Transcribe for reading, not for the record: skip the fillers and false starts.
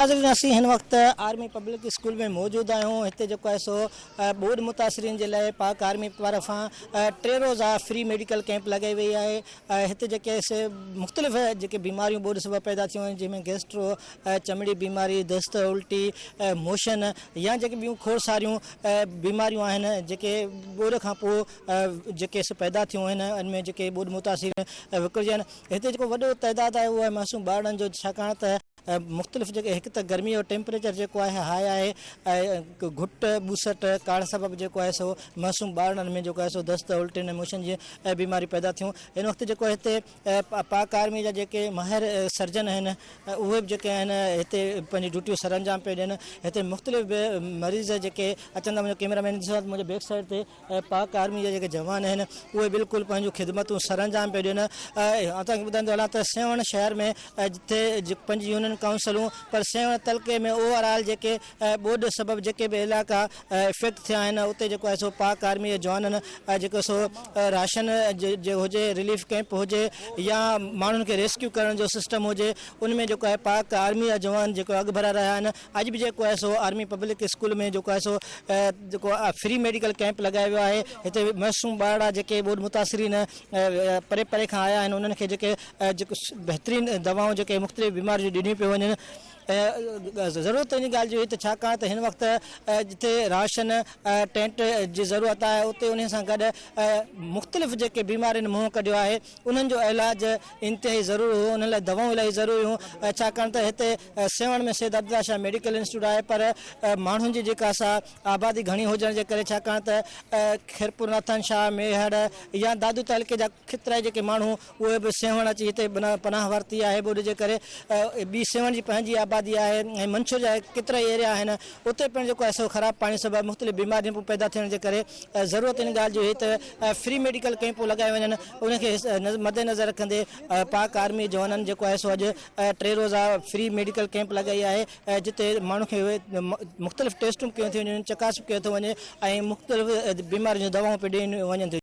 ناظرين اسين هن وقت آرمي پبلڪ اسڪول ۾ موجود آهيون هتي جيڪو آهي سو ٻوڏ متاثرين جي لاء پاڪ آرمي طرفان ٽي روزا فري ميڊيڪل ڪئمپ لڳائي وئي آهي هتي جيڪي سي مختلف جيڪي بيماريون ٻوڏ سبب پيدا ٿيون آهن جنهن ۾ گيسٽرو چمڙي بيماري دست الٽي موشن يا جيڪي ٻيون کوڙ ساريون بيماريون آهن جيڪي ٻوڏ کان پوء جيڪي سي پيدا ٿيون آهن ان ۾ جيڪي ٻوڏ متاثرين وڪڙجي آهن هتي جيڪو وڏو تعداد آهي اهو آهي معصوم ٻارڙن جو ڇاڪاڻ ته مختلف جيڪي هڪ ته گرمي جو ٽيمپريچر جيڪو آهي هاء آهي ۽ گهٽ ٻوسٽ ڪاڙهه سبب جيڪو آهي سو معصوم ٻارڙن ۾ جيڪو آهي سو دست الٽين ۽ موشن جي بيماري پيدا ٿيون هن وقت جيڪو هتي پاڪ آرمي جا جيڪي ماهر سرجن آهن اهي به جيڪي آهن هتي پنهنجي ڊيوٽيون سرانجام پيا ڏين هتي مختلف مريض جيڪي اچن ٿا منهنجو ڪيمرا مين ڏسو منهنجي بيڪ سائيڊ تي ۽ پاڪ آرمي جا جيڪي جوان آهن اهي بلڪل پنهنجون خدمتون سرانجام پيا ڏين ۽ آئون توهان کي ٻڌائيندو هلان ته سيوهڻ شهر ۾ جتي پنج يونين ڪائونسلون پر سيوهڻ تعلقي ۾ اوور آل جيڪي ٻوڏ سبب جيڪي به علائقا افيڪٽ ٿيا آهن اتي جيڪو آهي سو پاڪ آرمي جي جوانن جيڪو سو راشن جي هجي رليف ڪئمپ هجي يا ماڻهن کي ريسڪيو ڪرڻ جو سسٽم هجي ان ۾ جيڪو آهي پاڪ آرمي جا جوان جيڪو اڳڀرا رهيا آهن اڄ به جيڪو آهي سو آرمي پبلڪ اسڪول ۾ جيڪو آهي سو جيڪو فري ميڊيڪل ڪئمپ لڳايو ويو آهي هتي معصوم ٻارڙا جيڪي ٻوڏ متاثرين پري پري کان آيا آهن انهن کي جيڪي جيڪو بهترين دوائون جيڪي مختلف بيماريون جون ڏنيون پيون وڃن ضرورت ان ڳالهه جي هئي ته ڇاڪاڻ ته هن وقت جتي راشن ٽينٽ جي ضرورت آهي اتي انهي سان گڏ مختلف جيڪي بيمارين منهن ڪڍيو آهي انهن جو علاج انتهائي ضروري هو، انهن لاء دوائون الاهي ضروري هيون، ڇاڪاڻ ته هتي سيوهڻ ۾ سيد عبدالله شاهه ميڊيڪل انسٽيٽيوٽ آهي پر ماڻهن جي جيڪا سا آبادي گهڻي هجڻ جي ڪري ڇاڪاڻ ته خيرپور ناٿن شاهه، ميهڙ يا دادو تعلقي جا ڪيترائي جيڪي ماڻهو اهي به سيوهڻ اچي هتي پناهه ورتي آهي ٻوڏ جي ڪري ٻي سيوهڻ جي پنهنجي آبادي آهي ۽ منڇر جا ڪيترائي ايريا آهن اتي پڻ جيڪو آهي سو خراب پاڻي سبب مختلف بيماريون پڻ پيدا ٿيڻ جي ڪري ضرورت ان ڳالهه جي هئي ته فري ميڊيڪل ڪئمپون لڳايا وڃن ان کي مدنظر رکندي پاڪ آرمي جوانن جيڪو آهي سو اڄ ٽي روزا فري ميڊيڪل ڪئمپ لڳائي آهي جتي ماڻهن کي مختلف ٽيسٽون ڪيون ٿيون وڃن چڪاس به ڪيو ٿو وڃي ۽ مختلف بيمارين جون دوائون پڻ ڏنيون وڃن ٿيون.